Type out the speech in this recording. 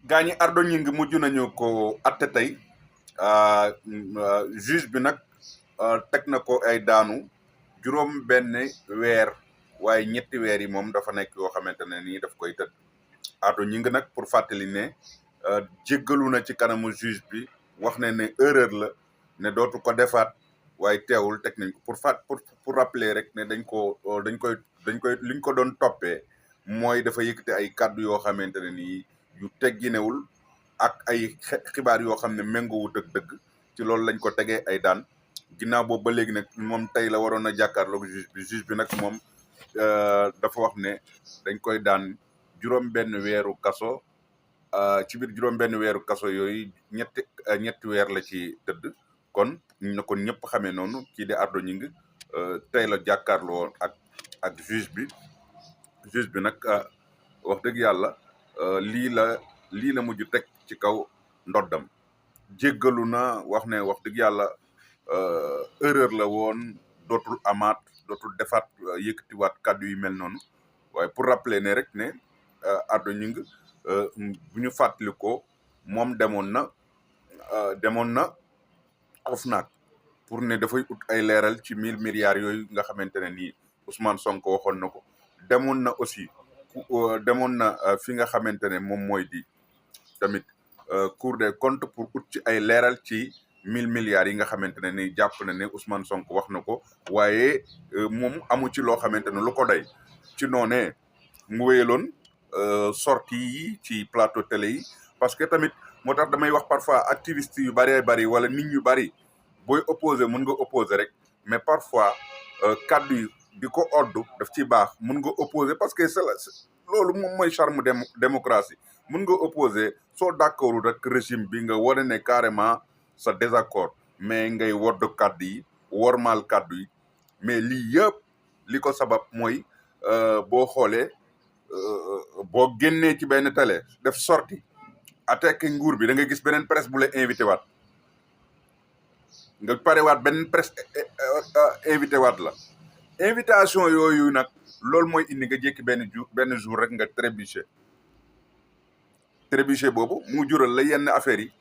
gaañi Ardo Gningue mujj nañu ko atte tey juge bi nag teg na ko ay daanu juróom benn weer waaye ñetti weer yi moom dafa nekk yoo xamante ne nii daf koy tëdd. Ardo Gningue nag pour fàttali ne jéggalu na ci kanamu juge bi wax ne erreur la ne dootu ko defaat waaye teewul teg nañ ko pour rappeler rek ne dañ koy liñ ko doon toppee mooy dafa yëkkate ay kàddu yoo xamante ne nii yu tegginewul ak ay xibaar yoo xam ne méngoowut ak dëgg ci loolu lañ ko tegee ay daan ginnaaw boobu ba léegi nag moom tey la waroon a jàkkaarloog juge bi nag moom dafa wax ne dañ koy daan juróom benn weeru kaso ci biir juróom benn weeru kaso yooyu ñetti weer la ci tëdd kon na kon ñëpp xamee noonu kii di Ardo Gningue tey la jàkkaarloo ak juge bi nag wax dëgg yàlla lii la mujj teg ci kaw ndoddam jéggalu na wax ne wax dëgg yàlla erreur la woon dootul amaat dootul defaat yëkkatiwaat kàddu yu mel noonu waaye pour rappeler ne rek ne Ardo Gningue bu ñu fàttali ko moom demoon na OFNAC pour ne dafay ut ay leeral ci 1000 milliards yooyu nga xamante ne nii Ousmane Sonko waxoon na ko demoon na aussi fi nga xamante ne moom mooy di tamit Cour des comptes pour ut ci ay leeral ci 1000 milliards yi nga xamante ne ni jàpp na ne Ousmane Sonko wax na ko waaye moom amu ci loo xamante ne lu ko doy ci noonee mu wéyaloon sortie yi ci plateau télé yi parce que tamit moo tax damay wax parfois activiste yu bëree bëri wala nit ñu bëri booy opposé mun nga opposé rek mais parfois kaddu yi di ko oddu daf ci baax mun nga opposé parce que loolu moom mooy charme démocratie mun nga opposé soo d'accordul rek régime bi nga wane ne carrément sa désaccord mais ngay wodd kaddu yi wormaal kaddu yi mais lii yëpp li ko sabab mooy boo xoolee boo génnee ci benn télé def sortie attaqué nguur bi da nga gis beneen presse bu la invité waat nga parewaat beneen presse invité waat la invitation yooyu nag loolu mooy indi nga jékki benn jour rek nga trébuché boobu mu jural la yenn affaires yi